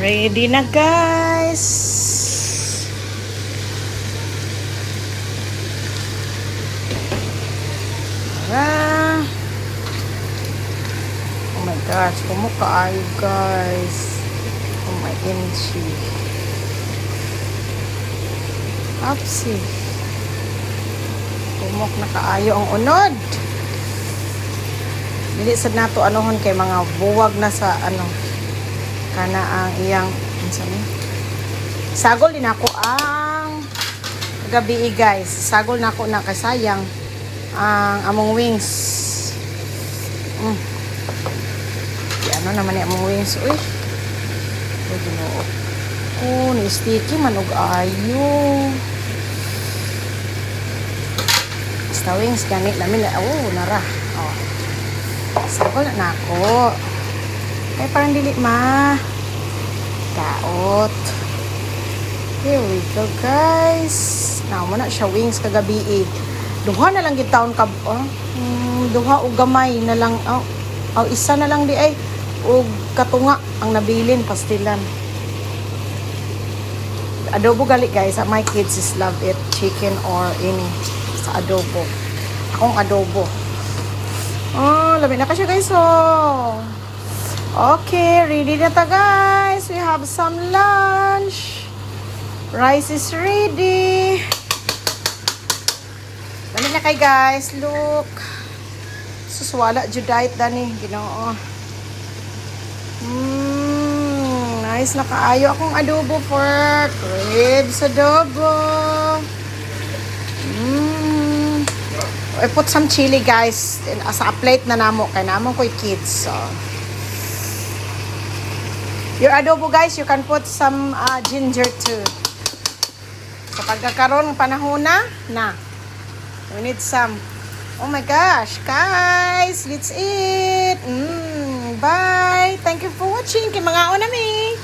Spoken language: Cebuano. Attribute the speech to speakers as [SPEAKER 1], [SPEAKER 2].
[SPEAKER 1] Ready na, guys. Tara. Oh my gosh, kumok kaayo, guys. Oh my MG. Apsi. Kumok na kaayo ang unod. Dili sad nato anohon kay mga buwag na sa ano kana ang iyang unsa ni. Sagol din ako ang gabi, guys. Sagol na ako na kay sayang ang among wings. Di ano naman ni among wings. Uy. Uy, Ginoo. Oh, ni sticky man og ayo. Basta wings gani lami na. Oh, nara. Oh. Sagol na nako. Kay parang dili ma. Daot. Here we go, guys. Now, mo na siya wings kagabi eh. Duha na lang gitawon ka, oh. Duha og gamay na lang, oh. Oh, isa na lang di ay og katunga ang nabilin pastilan. Adobo gali, guys. My kids is love it, chicken or any sa adobo. Akong adobo. Oh, labi na ka siya, guys, oh. Okay, ready na ta, guys. We have some lunch. Rice is ready. Dali na kay, guys. Look. Suswala judite dani. Ginoo. Nice na kaayo akong adobo, pork ribs adobo. I put some chili, guys, in, sa plate na namo kay namo ko'y kids. So. Your adobo, guys, you can put some ginger too. Sa pagkakaroon panahon na, na. We need some. Oh my gosh, guys, let's eat. Bye. Thank you for watching. Kay mga na mi.